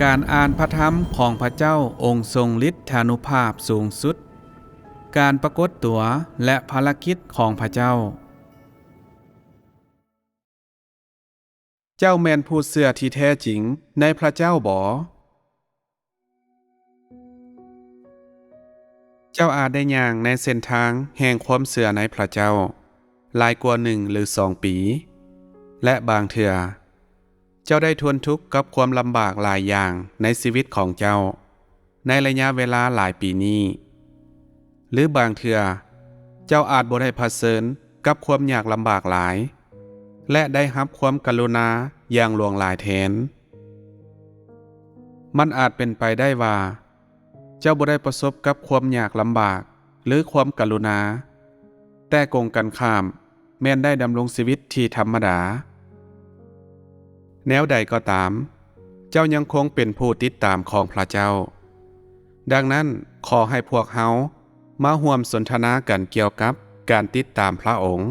ການອ່ານພະທຳຂອງພະເຈົ້າອົງຊົງລິດທານຸພາບສູງສຸດ, ການປາກົດຕົວ ແລະ ພາລະກິດຂອງພະເຈົ້າ. ເຈົ້າແມ່ນຜູ້ເຊື່ອທີ່ແທ້ຈິງໃນພະເຈົ້າບໍ? ເຈົ້າອາດໄດ້ຍ່າງໃນເສັ້ນທາງແຫ່ງຄວາມເຊື່ອໃນພະເຈົ້າຫຼາຍກວ່າໜຶ່ງ ຫຼື ສອງປີ, ແລະ ບາງເທື່ອ ເຈົ້າໄດ້ທົນທຸກກັບຄວາມລຳບາກຫຼາຍຢ່າງໃນຊີວິດຂອງເຈົ້າໃນໄລຍະເວລາຫຼາຍປີນີ້, ຫຼື ບາງເທື່ອເຈົ້າອາດບໍ່ໄດ້ຜະເຊີນກັບຄວາມຍາກລຳບາກຫຼາຍ ແລະ ໄດ້ຮັບຄວາມກະລຸນາຢ່າງຫຼວງຫຼາຍແທນ. ມັນອາດເປັນໄປໄດ້ວ່າ ເຈົ້າບໍ່ໄດ້ປະສົບກັບຄວາມຍາກລຳບາກ ຫຼື ຄວາມກະລຸນາ, ແຕ່ກົງກັນຂ້າມ ແມ່ນໄດ້ດຳລົງຊີວິດທີ່ທຳມະດາ. ແນວໃດກໍຕາມ, ເຈົ້າຍັງຄົງເປັນຜູ້ຕິດຕາມຂອງພະເຈົ້າ. ດັ່ງນັ້ນ, ຂໍໃຫ້ພວກເຮົາມາຮ່ວມສົນທະນາກັນກ່ຽວກັບການຕິດຕາມພະອົງ.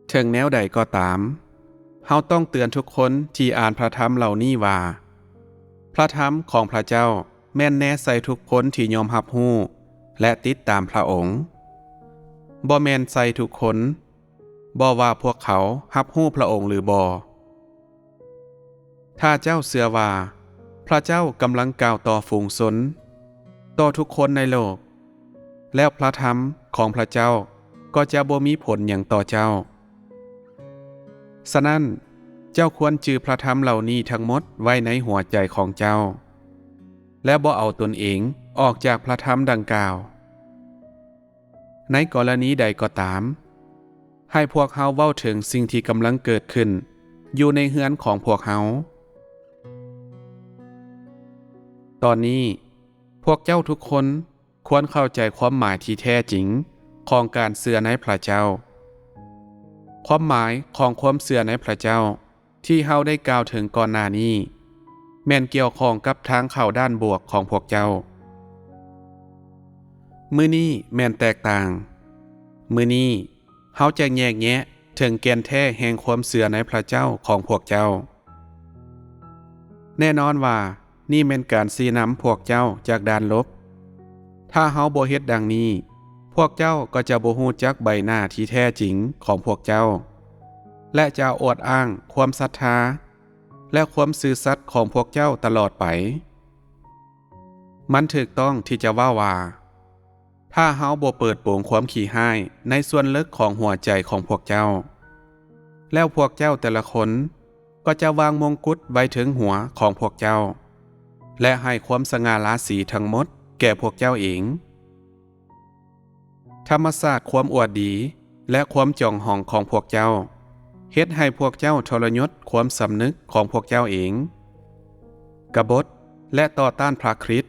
ເຖິງແນວໃດກໍຕາມ, ເຮົາຕ້ອງເຕືອນທຸກຄົນທີ່ອ່ານພະທຳເຫຼົ່ານີ້ວ່າ, ພະທຳຂອງພະເຈົ້າແມ່ນແນໃສ່ທຸກຄົນທີ່ຍອມຮັບຮູ້ ແລະ ຕິດຕາມພະອົງ, ບໍ່ແມ່ນໃສ່ທຸກຄົນ, ບໍ່ວ່າພວກເຂົາຮັບຮູ້ພະອົງຫຼືບໍ່. ຖ້າເຈົ້າເຊື່ອວ່າພະເຈົ້າກຳລັງກ່າວຕໍ່ຝູງຊົນ, ຕໍ່ທຸກຄົນໃນໂລກ, ແລ້ວພະທຳຂອງພະເຈົ້າກໍຈະບໍ່ມີຜົນຫຍັງຕໍ່ເຈົ້າ. ສະນັ້ນ, ເຈົ້າຄວນຈື່ພະທຳເຫຼົ່ານີ້ທັງໝົດໄວ້ໃນຫົວໃຈຂອງເຈົ້າ, ແລະ ບໍ່ເອົາຕົນເອງອອກຈາກພະທຳດັ່ງກ່າວ. ໃນກໍລະນີໃດກໍຕາມ, ໃຫ້ພວກເຮົາເວົ້າເຖິງສິ່ງທີ່ກຳລັງເກີດຂຶ້ນຢູ່ໃນເຮືອນຂອງພວກເຮົາ. ຕອນນີ້, ພວກເຈົ້າທຸກຄົນຄວນເຂົ້າໃຈຄວາມໝາຍທີ່ແທ້ຈິງຂອງການເຊື່ອໃນພະເຈົ້າ. ຄວາມໝາຍຂອງຄວາມເຊື່ອໃນພະເຈົ້າ ທີ່ເຮົາໄດ້ກ່າວເຖິງກ່ອນໜ້ານີ້ ແມ່ນກ່ຽວຂ້ອງກັບທາງເຂົ້າດ້ານບວກຂອງພວກເຈົ້າ. ມື້ນີ້ແມ່ນແຕກຕ່າງ. ມື້ນີ້ເຮົາຈະແຍກແຍະເຖິງແກ່ນແທ້ແຫ່ງຄວາມເຊື່ອໃນພະເຈົ້າຂອງພວກເຈົ້າ. ແນ່ນອນວ່ານີ້ແມ່ນການຊີ້ນຳພວກເຈົ້າຈາກດ້ານລົບ. ຖ້າເຮົາບໍ່ເຮັດດັ່ງນີ້, ພວກເຈົ້າກໍຈະບໍ່ຮູ້ຈັກໃບໜ້າທີ່ແທ້ຈິງຂອງພວກເຈົ້າ ແລະ ຈະອວດອ້າງຄວາມສັດທາ ແລະ ຄວາມຊື່ສັດຂອງພວກເຈົ້າຕະຫຼອດໄປ. ມັນຖືກຕ້ອງທີ່ຈະເວົ້າວ່າ, ຖ້າເຮົາບໍ່ເປີດໂປງຄວາມຂີ້ຮ້າຍໃນສ່ວນເລິກຂອງຫົວໃຈຂອງພວກເຈົ້າ, ແລ້ວພວກເຈົ້າແຕ່ລະຄົນກໍຈະວາງມົງກຸດໄວ້ເທິງຫົວຂອງພວກເຈົ້າ ແລະ ໃຫ້ຄວາມສະຫງ່າລາສີທັງໝົດແກ່ພວກເຈົ້າເອງ. ທຳມະຊາດຄວາມອວດດີ ແລະ ຄວາມຈອງຫອງຂອງພວກເຈົ້າ ເຮັດໃຫ້ພວກເຈົ້າທໍລະຍົດຄວາມສຳນຶກຂອງພວກເຈົ້າເອງ, ກະບົດ ແລະ ຕໍ່ຕ້ານພະຄຣິດ,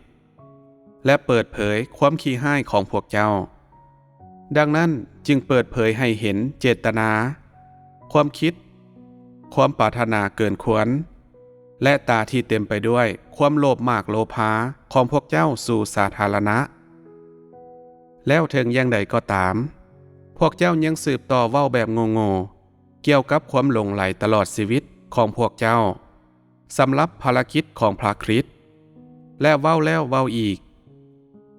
ແລະ ເປີດເຜີຍຄວາມຂີ້ຮ້າຍຂອງພວກເຈົ້າ. ດັ່ງນັ້ນຈຶ່ງເປີດເຜີຍໃຫ້ເຫັນເຈດຕະນາ, ຄວາມຄິດ, ຄວາມປາດຖະໜາເກີນຄວນ, ແລະ ຕາທີ່ເຕັມໄປດ້ວຍຄວາມໂລບມາກໂລພາຂອງພວກເຈົ້າສູ່ສາທາລະນະ. ແລ້ວເຖິງຢ່າງໃດກໍຕາມ, ພວກເຈົ້າຍັງສືບຕໍ່ເວົ້າແບບໂງ່ໆ ກ່ຽວກັບຄວາມຫຼົງໄຫຼຕະຫຼອດຊີວິດຂອງພວກເຈົ້າ ສຳລັບພາລະກິດຂອງພະຄຣິດ, ແລະ ເວົ້າແລ້ວເວົ້າອີກ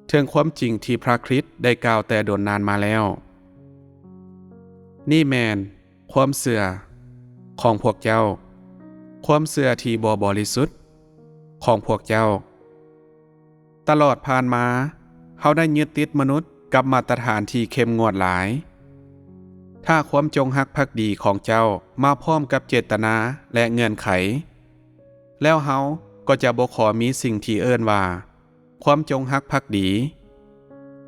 ເຖິງຄວາມຈິງທີ່ພະຄຣິດໄດ້ກ່າວແຕ່ດົນນານມາແລ້ວ. ນີ້ແມ່ນຄວາມເຊື່ອຂອງພວກເຈົ້າ, ຄວາມເຊື່ອທີ່ບໍ່ບໍລິສຸດຂອງພວກເຈົ້າ. ຕະຫຼອດຜ່ານມາ, ເຮົາໄດ້ຍຶດຕິດມະນຸດກັບມາດຕະຖານທີ່ເຂັ້ມງວດຫຼາຍ. ຖ້າຄວາມຈົງຮັກພັກດີຂອງເຈົ້າມາພ້ອມກັບເຈດຕະນາ ແລະ ເງື່ອນໄຂ, ແລ້ວເຮົາກໍຈະບໍ່ຂໍມີສິ່ງທີ່ເອີ້ນວ່າຄວາມຈົງຮັກພັກດີ,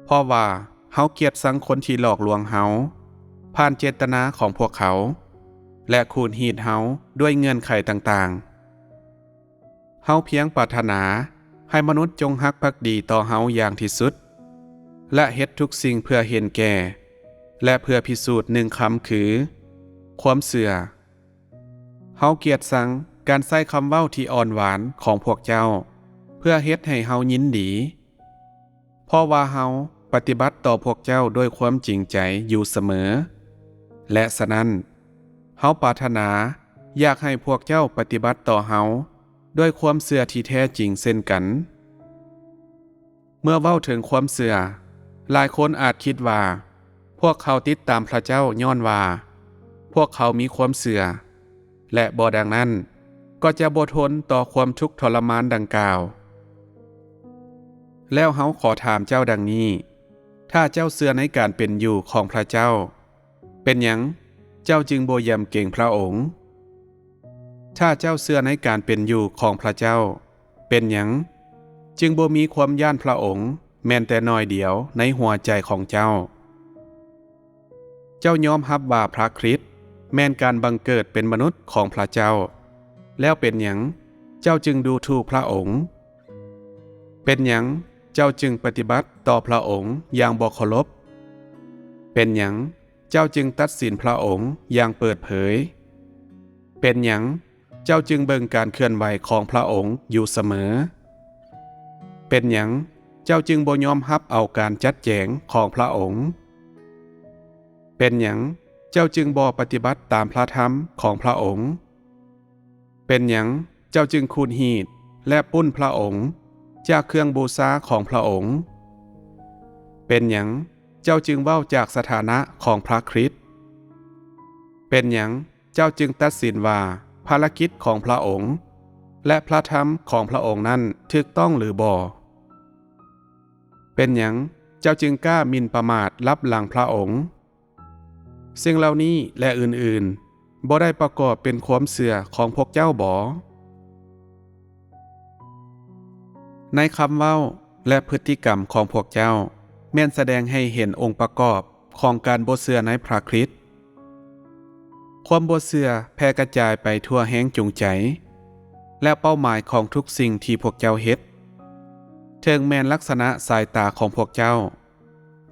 ເພາະວ່າເຮົາກຽດຊັງຄົນທີ່ຫຼອກລວງເຮົາຜ່ານເຈດຕະນາຂອງພວກເຂົາ ແລະ ຂູດຮີດເຮົາດ້ວຍເງື່ອນໄຂຕ່າງໆ. ເຮົາພຽງປາດຖະໜາໃຫ້ມະນຸດຈົ່ງຮັກພັກດີຕໍ່ເຮົາຢ່າງທີ່ສຸດ ແລະ ເຮັດທຸກສິ່ງເພື່ອເຫັນແກ່ ແລະ ເພື່ອພິສູດໜຶ່ງຄຳຄື ຄວາມເຊື່ອ. ເຮົາກຽດຊັງການໃຊ້ຄຳເວົ້າທີ່ອ່ອນຫວານຂອງພວກເຈົ້າ ເພື່ອເຮັດໃຫ້ເຮົາຍິນດີ. ເພາະວ່າເຮົາປະຕິບັດຕໍ່ພວກເຈົ້າດ້ວຍຄວາມຈິງໃຈຢູ່ສະເໝີ ແລະ ສະນັ້ນ, ເຮົາປາດຖະໜາຢາກໃຫ້ພວກເຈົ້າປະຕິບັດຕໍ່ເຮົາ ດ້ວຍຄວາມເຊື່ອທີ່ແທ້ຈິງເຊັ່ນກັນ. ເມື່ອເວົ້າເຖິງຄວາມເຊື່ອ, ຫຼາຍຄົນອາດຄິດວ່າພວກເຂົາຕິດຕາມພຣະເຈົ້າຍ້ອນວ່າພວກເຂົາມີຄວາມເຊື່ອ, ແລະ ບໍ່ດັ່ງນັ້ນກໍຈະບໍ່ທົນຕໍ່ຄວາມທຸກທໍລະມານດັ່ງກ່າວ. ແລ້ວເຮົາຂໍຖາມເຈົ້າດັ່ງນີ້, ຖ້າເຈົ້າເຊື່ອໃນການເປັນຢູ່ຂອງພຣະເຈົ້າ, ເປັນຫຍັງເຈົ້າຈຶ່ງບໍ່ຢຳເກງພຣະອົງ? ຖ້າເຈົ້າເຊື່ອໃນການເປັນຢູ່ຂອງພຣະເຈົ້າ, ເປັນຫຍັງຈຶ່ງບໍ່ມີຄວາມຢ້ານພຣະອົງແມ່ນແຕ່ໜ້ອຍດຽວໃນຫົວໃຈຂອງເຈົ້າ? ເຈົ້າຍອມຮັບວ່າພຣະຄຣິດແມ່ນການບັງເກີດເປັນມະນຸດຂອງພຣະເຈົ້າ, ແລ້ວເປັນຫຍັງເຈົ້າຈຶ່ງດູຖູກພຣະອົງ? ເປັນຫຍັງເຈົ້າຈຶ່ງປະຕິບັດຕໍ່ພຣະອົງຢ່າງບໍ່ເຄົາລົບ? ເປັນຫຍັງເຈົ້າຈຶ່ງຕັດສິນພຣະອົງຢ່າງເປີດເຜີຍ? ເປັນຫຍັງເຈົ້າຈຶ່ງເບິ່ງການເຄື່ອນໄຫວຂອງພຣະອົງຢູ່ສະເໝີ? ເປັນຫຍັງເຈົ້າຈຶ່ງບໍ່ຍອມຮັບເອົາການຈັດແຈງຂອງພຣະອົງ? ເປັນຫຍັງເຈົ້າຈຶ່ງບໍ່ປະຕິບັດຕາມພຣະທຳຂອງພຣະອົງ? ເປັນຫຍັງເຈົ້າຈຶ່ງຂູດຮີດ ແລະ ປຸ້ນພຣະອົງຈາກເຄື່ອງບູຊາຂອງພຣະອົງ? ເປັນຫຍັງເຈົ້າຈຶ່ງເວົ້າຈາກສະຖານະຂອງພຣະຄຣິດ? ເປັນຫຍັງເຈົ້າຈຶ່ງຕັດສິນວ່າພາລະກິດຂອງພຣະອົງ ແລະ ພຣະທຳຂອງພຣະອົງນັ້ນຖືກຕ້ອງຫຼືບໍ່? ເປັນຫຍັງເຈົ້າຈຶ່ງກ້າໝິ່ນປະໝາດລັບຫຼັງພຣະອົງ? ສິ່ງເຫຼົ່ານີ້ ແລະ ອື່ນໆ ບໍ່ໄດ້ປະກອບເປັນຄວາມເຊື່ອຂອງພວກເຈົ້າບໍ? ໃນຄຳເວົ້າ ແລະ ພຶດຕິກຳຂອງພວກເຈົ້າ ແມ່ນສະແດງໃຫ້ເຫັນອົງປະກອບຂອງການບໍ່ເຊື່ອໃນພຣະຄຣິດ. ຄວາມບໍ່ເຊື່ອແຜ່ກະຈາຍໄປທົ່ວແຮງຈູງໃຈ ແລະ ເປົ້າໝາຍຂອງທຸກສິ່ງທີ່ພວກເຈົ້າເຮັດ. ເຖິງແມ່ນລັກສະນະສາຍຕາຂອງພວກເຈົ້າ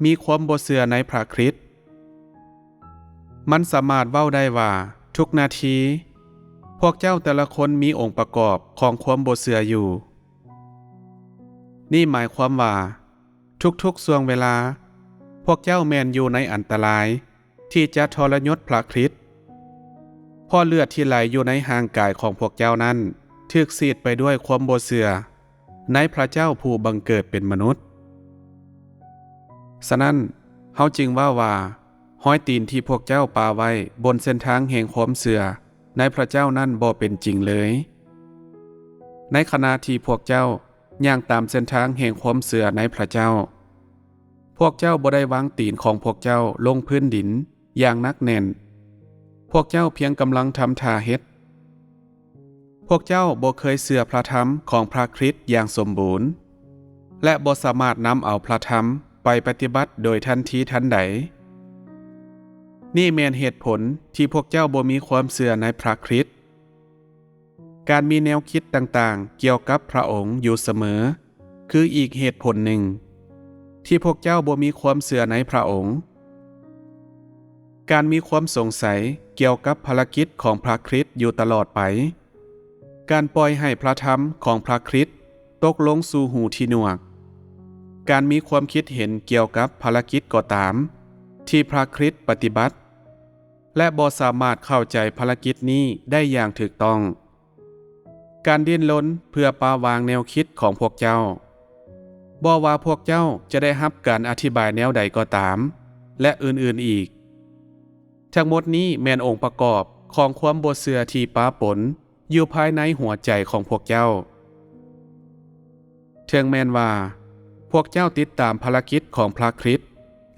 ມີຄວາມບໍ່ເຊື່ອໃນພຣະຄຣິດ, ມັນສາມາດເວົ້າໄດ້ວ່າທຸກນາທີ ພວກເຈົ້າແຕ່ລະຄົນມີອົງປະກອບຂອງຄວາມບໍ່ເຊື່ອຢູ່. ນີ້ໝາຍຄວາມວ່າ ທຸກໆຊ່ວງເວລາ ພວກເຈົ້າແມ່ນຢູ່ໃນອັນຕະລາຍທີ່ຈະທໍລະຍົດພຣະຄຣິດ, ເພາະເລືອດທີ່ໄຫຼຢູ່ໃນຮ່າງກາຍຂອງພວກເຈົ້ານັ້ນ ຖືກສີດໄປດ້ວຍຄວາມບໍ່ເຊື່ອ ໃນພຣະເຈົ້າຜູ້ບັງເກີດເປັນມະນຸດ. ສະນັ້ນ, ເຮົາຈຶ່ງເວົ້າວ່າ ຮອຍຕີນທີ່ພວກເຈົ້າປະໄວ້ບົນເສັ້ນທາງແຫ່ງຄວາມເຊື່ອໃນພຣະເຈົ້ານັ້ນບໍ່ເປັນຈິງເລີຍ. ໃນຂະນະທີ່ພວກເຈົ້າຍ່າງຕາມເສັ້ນທາງແຫ່ງຄວາມເຊື່ອໃນພຣະເຈົ້າ, ພວກເຈົ້າບໍ່ໄດ້ວາງຕີນຂອງພວກເຈົ້າລົງພື້ນດິນຢ່າງໜັກແໜ້ນ, ພວກເຈົ້າພຽງກຳລັງທຳທ່າເຮັດ. ພວກເຈົ້າບໍ່ເຄີຍເຊື່ອພຣະທຳຂອງພຣະຄຣິດຢ່າງສົມບູນ ແລະ ບໍ່ສາມາດນຳເອົາພຣະທຳໄປປະຕິບັດໂດຍທັນທີທັນໃດ. ນີ້ແມ່ນເຫດຜົນທີ່ພວກເຈົ້າບໍ່ມີຄວາມເຊື່ອໃນພຣະຄຣິດ. ການມີແນວຄິດຕ່າງໆກ່ຽວກັບພຣະອົງຢູ່ສະເໝີ ຄືອີກເຫດຜົນໜຶ່ງ ທີ່ພວກເຈົ້າບໍ່ມີຄວາມເຊື່ອໃນພຣະອົງ. ການມີຄວາມສົງໄສກ່ຽວກັບພາລະກິດຂອງພຣະຄຣິດຢູ່ຕະຫຼອດໄປ, ການປ່ອຍໃຫ້ພຣະທຳຂອງພຣະຄຣິດຕົກລົງສູ່ຫູທີ່ໜວກ, ການມີຄວາມຄິດເຫັນກ່ຽວກັບພາລະກິດກໍຕາມທີ່ພຣະຄຣິດປະຕິບັດ ແລະ ບໍ່ສາມາດເຂົ້າໃຈພາລະກິດນີ້ໄດ້ຢ່າງຖືກຕ້ອງ. ການດີ້ນລົນເພື່ອປະວາງແນວຄິດຂອງພວກເຈົ້າ, ບໍ່ວ່າພວກເຈົ້າຈະໄດ້ຮັບການອະທິບາຍແນວໃດກໍຕາມ ແລະ ອື່ນໆອີກ. ທັງໝົດນີ້ແມ່ນອົງປະກອບຂອງຄວາມບໍ່ເຊື່ອທີ່ປະປົນຢູ່ພາຍໃນຫົວໃຈຂອງພວກເຈົ້າ. ເຖິງແມ່ນວ່າພວກເຈົ້າຕິດຕາມພາລະກິດຂອງພຣະຄຣິດ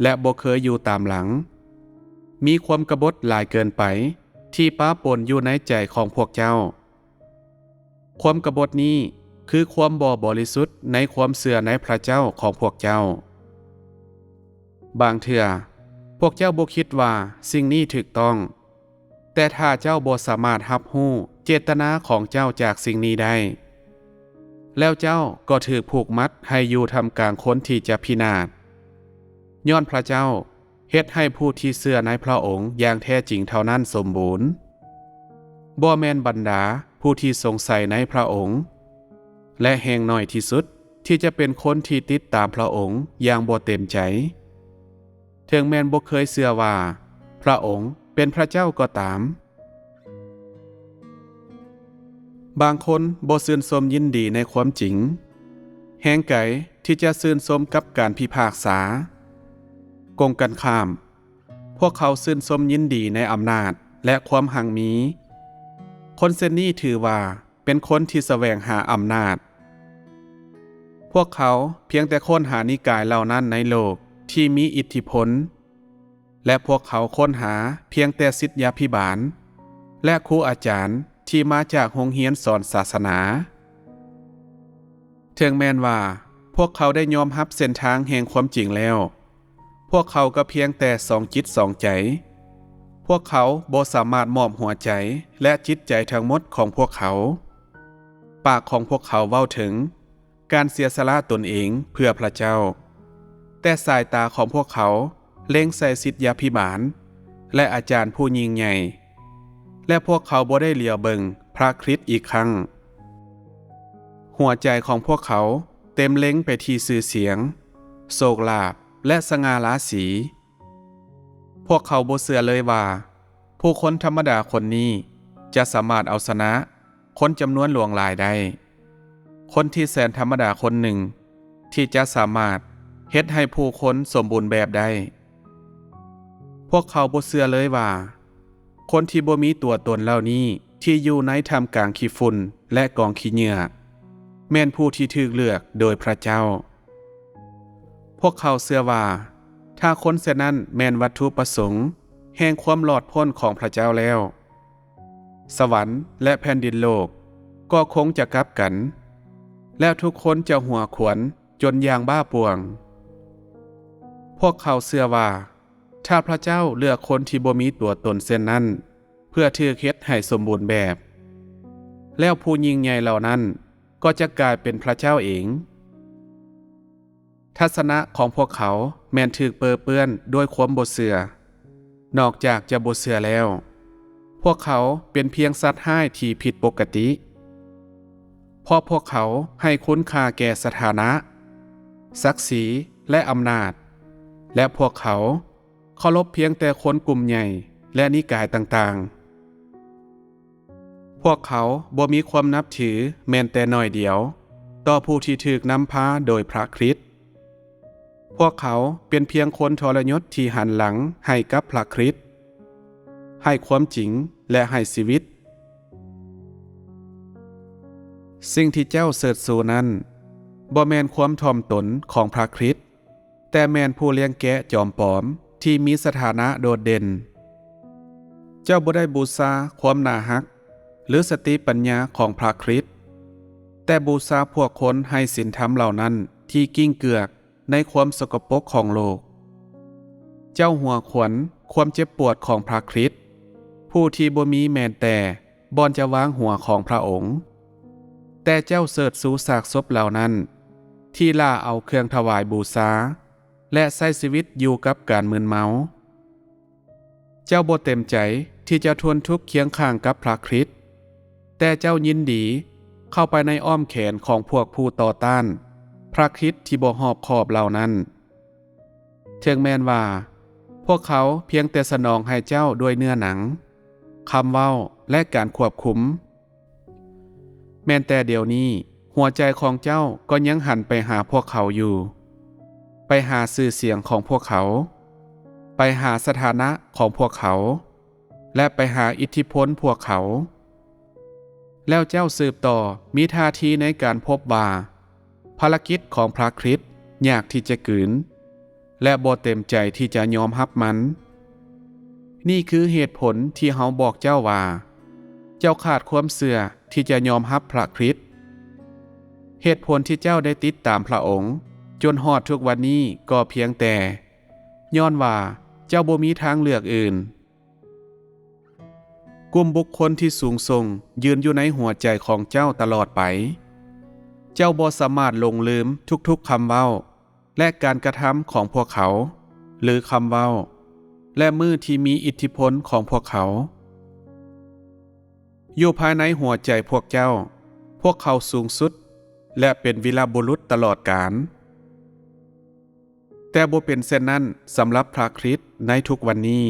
ແລະ ບໍ່ເຄີຍຢູ່ຕາມຫຼັງ, ມີຄວາມກະບົດຫຼາຍເກີນໄປທີ່ປະປົນຢູ່ໃນໃຈຂອງພວກເຈົ້າ. ຄວາມກະບົດນີ້ຄືຄວາມບໍ່ບໍລິສຸດໃນຄວາມເຊື່ອໃນພຣະເຈົ້າຂອງພວກເຈົ້າ. ບາງເທື່ອພວກເຈົ້າບໍ່ຄິດວ່າສິ່ງນີ້ຖືກຕ້ອງ, ແຕ່ຖ້າເຈົ້າບໍ່ສາມາດຮັບຮູ້ເຈດຕະນາຂອງເຈົ້າຈາກສິ່ງນີ້ໄດ້, ແລ້ວເຈົ້າກໍຖືກຜູກມັດໃຫ້ຢູ່ທ່າມກາງຄົນທີ່ຈະພິນາດ, ຍ້ອນພຣະເຈົ້າເຮັດໃຫ້ຜູ້ທີ່ເຊື່ອໃນພຣະອົງຢ່າງແທ້ຈິງເທົ່ານັ້ນສົມບູນ, ບໍ່ແມ່ນບັນດາຜູ້ທີ່ສົງໄສໃນພຣະອົງ, ແລະ ແຮ່ງໜ້ອຍທີ່ສຸດທີ່ຈະເປັນຄົນທີ່ຕິດຕາມພຣະອົງຢ່າງບໍ່ເຕັມໃຈ. ເຖິງແມ່ນບໍ່ເຄີຍເຊື່ອວ່າພຣະອົງເປັນພຣະເຈົ້າກໍຕາມ. ບາງຄົນບໍ່ຊື່ນຊົມຍິນດີໃນຄວາມຈິງ, ແຮງໄກທີ່ຈະຊື່ນຊົມກັບການພິພາກສາ. ກົງກັນຂ້າມ, ພວກເຂົາຊື່ນຊົມຍິນດີໃນອຳນາດ ແລະ ຄວາມຮັ່ງມີ. ຄົນເຊັ່ນນີ້ຖືວ່າເປັນຄົນທີ່ສະແຫວງຫາອຳນາດ. ພວກເຂົາພຽງແຕ່ຄົ້ນຫານິກາຍເຫຼົ່ານັ້ນໃນໂລກທີ່ມີອິດທິພົນ, ແລະ ພວກເຂົາຄົ້ນຫາພຽງແຕ່ສິດຍາພິບານ ແລະ ຄູອາຈານທີ່ມາຈາກໂຮງຮຽນສອນສາສະໜາ. ເຖິງແມ່ນວ່າພວກເຂົາໄດ້ຍອມຮັບເສັ້ນທາງແຫ່ງຄວາມຈິງແລ້ວ, ພວກເຂົາກໍພຽງແຕ່ສອງຈິດສອງໃຈ. ພວກເຂົາບໍ່ສາມາດມອບຫົວໃຈ ແລະ ຈິດໃຈທັງໝົດຂອງພວກເຂົາ. ປາກຂອງພວກເຂົາເວົ້າເຖິງ ການເສຍສະຫຼະຕົນເອງເພື່ອພຣະເຈົ້າ, ແຕ່ສາຍຕາຂອງພວກເຂົາເລັງໃສ່ສິດຍາພິບານ ແລະ ອາຈານຜູ້ຍິ່ງໃຫຍ່, ແລະ ພວກເຂົາບໍ່ໄດ້ຫຼຽວເບິ່ງພຣະຄຣິດອີກຄັ້ງ. ຫົວໃຈຂອງພວກເຂົາເຕັມເລັງໄປທີ່ຊື່ສຽງ, ໂຊກລາບ ແລະ ສະຫງ່າລາສີ. ພວກເຂົາບໍ່ເຊື່ອເລີຍວ່າ ຜູ້ຄົນທຳມະດາຄົນນີ້ຈະສາມາດເອົາຊະນະຄົນຈຳນວນຫຼວງຫຼາຍໄດ້, ຄົນທີ່ແສນທຳມະດາຄົນໜຶ່ງທີ່ຈະສາມາດເຮັດໃຫ້ຜູ້ຄົນສົມບູນແບບໄດ້. ພວກເຂົາບໍ່ເຊື່ອເລີຍວ່າ ຄົນທີ່ບໍ່ມີຕົວຕົນເຫຼົ່ານີ້ ທີ່ຢູ່ໃນທ່າມກາງຂີ້ຝຸ່ນ ແລະ ກອງຂີ້ເຫຍື້ອ ແມ່ນຜູ້ທີ່ຖືກເລືອກໂດຍພຣະເຈົ້າ. ພວກເຂົາເຊື່ອວ່າ ຖ້າຄົນເຊັ່ນນັ້ນແມ່ນວັດຖຸປະສົງແຫ່ງຄວາມລອດພົ້ນຂອງພຣະເຈົ້າແລ້ວ, ສະຫວັນ ແລະ ແຜ່ນດິນໂລກກໍຄົງຈະກັບກັນ, ແລ້ວທຸກຄົນຈະຫົວຂວັນຈົນຢ່າງບ້າປ່ວງ. ພວກເຂົາເຊື່ອວ່າ ຖ້າພຣະເຈົ້າເລືອກຄົນທີ່ບໍ່ມີຕົວຕົນເຊັ່ນນັ້ນ ເພື່ອຖືກເຮັດໃຫ້ສົມບູນແບບ, ແລ້ວຜູ້ຍິ່ງໃຫຍ່ເຫຼົ່ານັ້ນກໍຈະກາຍເປັນພຣະເຈົ້າເອງ. ທັດສະນະຂອງພວກເຂົາແມ່ນຖືກເປິເປື້ອນດ້ວຍຄວາມບໍ່ເຊື່ອ. ນອກຈາກຈະບໍ່ເຊື່ອແລ້ວ, ພວກເຂົາເປັນພຽງສັດຮ້າຍທີ່ຜິດປົກກະຕິ, ເພາະພວກເຂົາໃຫ້ຄຸນຄ່າແກ່ສະຖານະ, ສັກສີ ແລະ ອຳນາດ, ແລະ ພວກເຂົາ ເຄົາລົບພຽງແຕ່ຄົນກຸ່ມໃຫຍ່ ແລະ ນິກາຍຕ່າງໆ. ພວກເຂົາບໍ່ມີຄວາມນັບຖືແມ່ນແຕ່ໜ້ອຍດຽວຕໍ່ຜູ້ທີ່ຖືກນຳພາໂດຍພຣະຄຣິດ. ພວກເຂົາເປັນພຽງຄົນທໍລະຍົດທີ່ຫັນຫຼັງໃຫ້ກັບພຣະຄຣິດ, ໃຫ້ຄວາມຈິງ ແລະ ໃຫ້ຊີວິດ. ສິ່ງທີ່ເຈົ້າເຊີດຊູນັ້ນ ບໍ່ແມ່ນຄວາມຖ່ອມຕົນຂອງພຣະຄຣິດ, ແຕ່ແມ່ນຜູ້ລ້ຽງແກະຈອມປອມທີ່ມີສະຖານະໂດດເດັ່ນ. ເຈົ້າບໍ່ໄດ້ບູຊາຄວາມໜ້າຮັກ ຫຼື ສະຕິປັນຍາຂອງພຣະຄຣິດ, ແຕ່ບູຊາພວກຄົນໄຮ້ສິນທຳເຫຼົ່ານັ້ນທີ່ກິ້ງເກືອກໃນຄວາມສົກກະປົກຂອງໂລກ. ເຈົ້າຫົວຂວັນຄວາມເຈັບປວດຂອງພຣະຄຣິດ, ຜູ້ທີ່ບໍ່ມີແມ່ນແຕ່ ບ່ອນຈະວາງຫົວຂອງພຣະອົງ, ແຕ່ເຈົ້າເຊີດຊູຊາກສົບເຫຼົ່ານັ້ນ ທີ່ລ່າເອົາເຄື່ອງຖວາຍບູຊາ ແລະ ໃຊ້ຊີວິດຢູ່ກັບການມຶນເມົາ. ເຈົ້າບໍ່ເຕັມໃຈທີ່ຈະທົນທຸກຄຽງຂ້າງກັບພຣະຄຣິດ, ແຕ່ເຈົ້າຍິນດີເຂົ້າໄປໃນອ້ອມແຂນຂອງພວກຜູ້ຕໍ່ຕ້ານພຣະຄຣິດທີ່ບໍ່ຮອບຄອບເຫຼົ່ານັ້ນ. ເຖິງແມ່ນວ່າພວກເຂົາພຽງແຕ່ສະໜອງໃຫ້ເຈົ້າດ້ວຍເນື້ອໜັງ, ຄຳເວົ້າ ແລະ ການຄວບຄຸມ, ແມ່ນແຕ່ດຽວນີ້ຫົວໃຈຂອງເຈົ້າກໍຍັງຫັນໄປຫາພວກເຂົາຢູ່, ໄປຫາຊື່ສຽງຂອງພວກເຂົາ, ໄປຫາສະຖານະຂອງພວກເຂົາ ແລະ ໄປຫາອິດທິພົນພວກເຂົາ. ແລ້ວເຈົ້າສືບຕໍ່ມີທ່າທີໃນການພົບວ່າ ພາລະກິດຂອງພຣະຄຣິດຍາກທີ່ຈະກືນ ແລະ ບໍ່ເຕັມໃຈທີ່ຈະຍອມຮັບມັນ. ນີ້ຄືເຫດຜົນທີ່ເຮົາບອກເຈົ້າວ່າ ເຈົ້າຂາດຄວາມເຊື່ອທີ່ຈະຍອມຮັບພຣະຄຣິດ. ເຫດຜົນທີ່ເຈົ້າໄດ້ຕິດຕາມພຣະອົງຈົນຮອດທຸກວັນນີ້ກໍພຽງແຕ່ຍ້ອນວ່າເຈົ້າບໍ່ມີທາງເລືອກອື່ນ. ກຸ່ມບຸກຄົນທີ່ສູງສົ່ງຢືນຢູ່ໃນຫົວໃຈຂອງເຈົ້າຕະຫຼອດໄປ. ເຈົ້າບໍ່ສາມາດຫຼົງລືມທຸກໆຄຳເວົ້າ ແລະ ການກະທຳຂອງພວກເຂົາ, ຫຼື ຄຳເວົ້າ ແລະ ມືທີ່ມີອິດທິພົນຂອງພວກເຂົາ. ຢູ່ພາຍໃນຫົວໃຈພວກເຈົ້າ, ພວກເຂົາສູງສຸດ ແລະ ເປັນວີລະບຸລຸດຕະຫຼອດການ. ແຕ່ບໍ່ເປັນເຊັ່ນນັ້ນສຳລັບພຣະຄຣິດໃນທຸກວັນນີ້.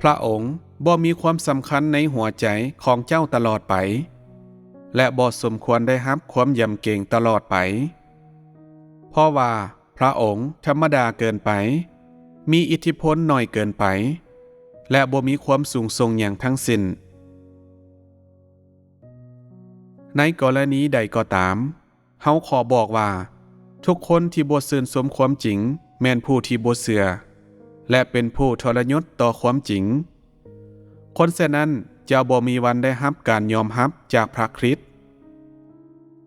ພຣະອົງບໍ່ມີຄວາມສຳຄັນໃນຫົວໃຈຂອງເຈົ້າຕະຫຼອດໄປ. ແລະ ບໍ່ສົມຄວນໄດ້ຮັບຄວາມຢຳເກງຕະຫຼອດໄປ, ເພາະວ່າພຣະອົງທຳມະດາເກີນໄປ, ມີອິດທິພົນໜ້ອຍເກີນໄປ ແລະ ບໍ່ມີຄວາມສູງສົ່ງຫຍັງທັງສິ້ນ. ໃນກໍລະນີໃດກໍຕາມ, ເຮົາຂໍບອກວ່າ ທຸກຄົນທີ່ບໍ່ຊື່ນຊົມຄວາມຈິງ ແມ່ນຜູ້ທີ່ບໍ່ເຊື່ອ ແລະ ເປັນຜູ້ທໍລະຍົດຕໍ່ຄວາມຈິງ. ຄົນເຊັ່ນນັ້ນຈະບໍ່ມີວັນໄດ້ຮັບການຍອມຮັບຈາກພຣະຄຣິດ.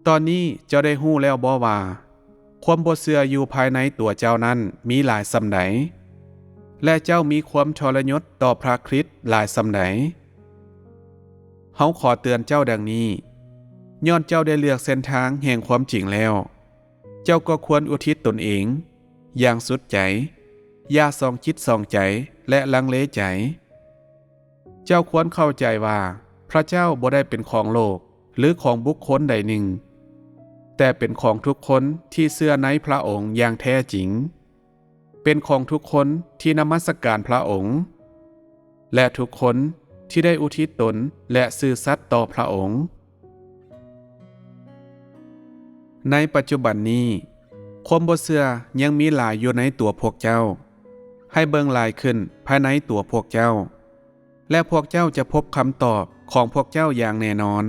ຕອນນີ້ເຈົ້າໄດ້ຮູ້ແລ້ວບໍ່ວ່າ ຄວາມບໍ່ເຊື່ອຢູ່ພາຍໃນຕົວເຈົ້ານັ້ນມີຫຼາຍສ່ຳໃດ ແລະ ເຈົ້າມີຄວາມທໍລະຍົດຕໍ່ພຣະຄຣິດຫຼາຍສ່ຳໃດ? ເຮົາຂໍເຕືອນເຈົ້າດັ່ງນີ້, ຍ້ອນເຈົ້າໄດ້ເລືອກເສັ້ນທາງແຫ່ງຄວາມຈິງແລ້ວ, ເຈົ້າກໍຄວນອຸທິດຕົນເອງຢ່າງສຸດໃຈ, ຢ່າສອງຈິດສອງໃຈ ແລະ ລັງເລໃຈ. ເຈົ້າຄວນເຂົ້າໃຈວ່າພຣະເຈົ້າບໍ່ໄດ້ເປັນຂອງໂລກ ຫຼື ຂອງບຸກຄົນໃດໜຶ່ງ, ແຕ່ເປັນຂອງທຸກຄົນທີ່ເຊື່ອໃນພຣະອົງຢ່າງແທ້ຈິງ, ເປັນຂອງທຸກຄົນທີ່ນະມັດສະການພຣະອົງ ແລະ ທຸກຄົນທີ່ໄດ້ອຸທິດຕົນ ແລະ ຊື່ສັດຕໍ່ພຣະອົງ. ໃນປັດຈຸບັນນີ້, ຄວາມບໍ່ເຊື່ອຍັງມີຫຼາຍຢູ່ໃນຕົວພວກເຈົ້າ. ໃຫ້ເບິ່ງຫຼາຍຂຶ້ນພາຍໃນຕົວພວກເຈົ້າ, ແລະ ພວກເຈົ້າຈະພົບຄຳຕອບຂອງພວກເຈົ້າຢ່າງແນ່ນອນ.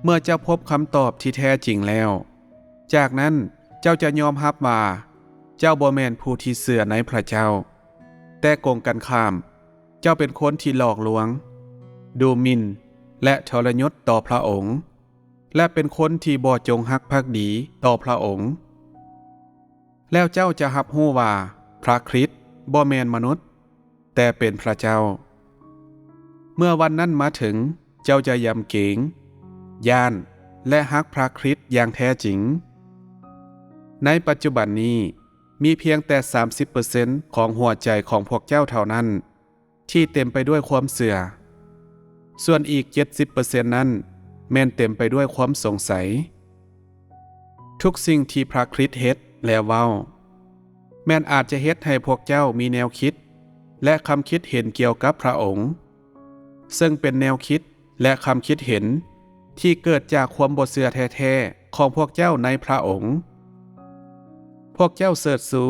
ເມື່ອເຈົ້າພົບຄຳຕອບທີ່ແທ້ຈິງແລ້ວ, ຈາກນັ້ນເຈົ້າຈະຍອມຮັບວ່າເຈົ້າບໍ່ແມ່ນຜູ້ທີ່ເຊື່ອໃນພຣະເຈົ້າ, ແຕ່ກົງກັນຂ້າມ, ເຈົ້າເປັນຄົນທີ່ຫຼອກລວງ, ດູໝິ່ນ ແລະ ທໍລະຍົດຕໍ່ພຣະອົງ, ແລະ ເປັນຄົນທີ່ບໍ່ຈົງຮັກພັກດີຕໍ່ພຣະອົງ. ແລ້ວເຈົ້າຈະຮັບຮູ້ວ່າພຣະຄຣິດບໍ່ແມ່ນມະນຸດ, ແຕ່ເປັນພຣະເຈົ້າ. ເມື່ອວັນນັ້ນມາເຖິງ, ເຈົ້າຈະຢຳເກງ, ຢ້ານ ແລະ ຮັກພຣະຄຣິດຢ່າງແທ້ຈິງ. ໃນປັດຈຸບັນນີ້, ມີພຽງແຕ່ສາມສິບເປີເຊັນຂອງຫົວໃຈຂອງພວກເຈົ້າເທົ່ານັ້ນ ທີ່ເຕັມໄປດ້ວຍຄວາມເຊື່ອ, ສ່ວນອີກເຈັດສິບເປີເຊັນນັ້ນແມ່ນເຕັມໄປດ້ວຍຄວາມສົງໄສ. ທຸກສິ່ງທີ່ພຣະຄຣິດເຮັດ ແລະ ເວົ້າ ແມ່ນອາດຈະເຮັດໃຫ້ພວກເຈົ້າມີແນວຄິດ ແລະ ຄຳຄິດເຫັນກ່ຽວກັບພຣະອົງ, ເຊິ່ງເປັນແນວຄິດ ແລະ ຄຳຄິດເຫັນທີ່ເກີດຈາກຄວາມບໍ່ເຊື່ອແທ້ໆຂອງພວກເຈົ້າໃນພຣະອົງ. ພວກເຈົ້າເສີດຊູ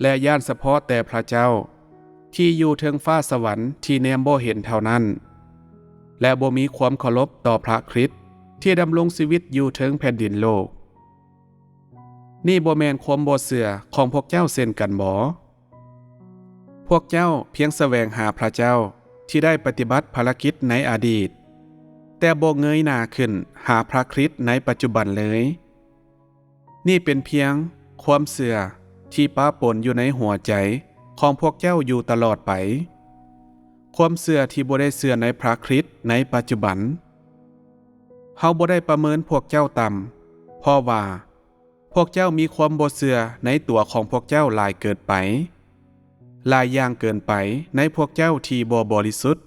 ແລະ ຢ້ານສະເພາະແຕ່ພຣະເຈົ້າທີ່ຢູ່ເທິງຟ້າສະຫວັນທີ່ແນມບໍ່ເຫັນເທົ່ານັ້ນ, ແລະ ບໍ່ມີຄວາມເຄົາລົບຕໍ່ພຣະຄຣິດທີ່ດຳລົງຊີວິດຢູ່ເທິງແຜ່ນດິນໂລກ. ນີ້ບໍ່ແມ່ນຄວາມບໍ່ເຊື່ອຂອງພວກເຈົ້າເຊັ່ນກັນບໍ? ພວກເຈົ້າພຽງສະແຫວງຫາພຣະເຈົ້າທີ່ໄດ້ປະຕິບັດພາລະກິດໃນອະດີດ, ແຕ່ບໍ່ເງີຍໜ້າຂຶ້ນຫາພຣະຄຣິດໃນປັດຈຸບັນເລີຍ. ນີ້ເປັນພຽງຄວາມເຊື່ອທີ່ປະປົນຢູ່ໃນຫົວໃຈຂອງພວກເຈົ້າຢູ່ຕະຫຼອດໄປ, ຄວາມເຊື່ອທີ່ບໍ່ໄດ້ເຊື່ອໃນພຣະຄຣິດໃນປັດຈຸບັນ. ເຮົາບໍ່ໄດ້ປະເມີນພວກເຈົ້າຕ່ຳ, ເພາະວ່າພວກເຈົ້າມີຄວາມບໍ່ເຊື່ອໃນຕົວຂອງພວກເຈົ້າຫຼາຍເກີນໄປ, ຫຼາຍຢ່າງເກີນໄປໃນພວກເຈົ້າທີ່ບໍ່ບໍລິສຸດ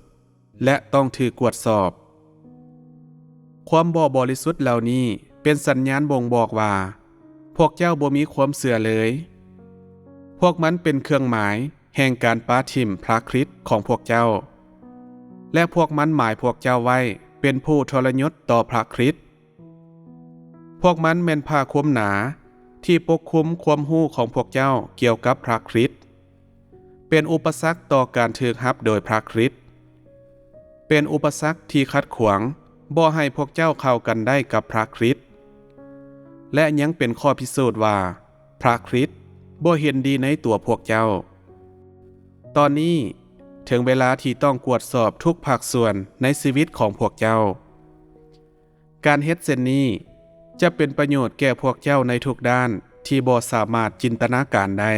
ແລະ ຕ້ອງຖືກກວດສອບ. ຄວາມບໍ່ບໍລິສຸດເຫຼົ່ານີ້ເປັນສັນຍານບົ່ງບອກວ່າພວກເຈົ້າບໍ່ມີຄວາມເຊື່ອເລີຍ. ພວກມັນເປັນເຄື່ອງໝາຍແຫ່ງການປະຖິ້ມພຣະຄຣິດຂອງພວກເຈົ້າ, ແລະ ພວກມັນໝາຍພວກເຈົ້າໄວ້ເປັນຜູ້ທໍລະຍົດຕໍ່ພຣະຄຣິດ. ພວກມັນແມ່ນຜ້າຄຸມໜາທີ່ປົກຄຸມຄວາມຮູ້ຂອງພວກເຈົ້າກ່ຽວກັບພຣະຄຣິດ, ເປັນອຸປະສັກຕໍ່ການຖືກຮັບໂດຍພຣະຄຣິດ, ເປັນອຸປະສັກທີ່ຂັດຂວາງບໍ່ໃຫ້ພວກເຈົ້າເຂົ້າກັນໄດ້ກັບພຣະຄຣິດ, ແລະ ຍັງເປັນຂໍ້ພິສູດວ່າພຣະຄຣິດບໍ່ເຫັນດີໃນຕົວພວກເຈົ້າ. ຕອນນີ້ເຖິງເວລາທີ່ຕ້ອງກວດສອບທຸກພາກສ່ວນໃນຊີວິດຂອງພວກເຈົ້າ. ການເຮັດເຊັ່ນນີ້ຈະເປັນປະໂຫຍດແກ່ພວກເຈົ້າໃນທຸກດ້ານທີ່ບໍ່ສາມາດຈິນຕະນາການໄດ້.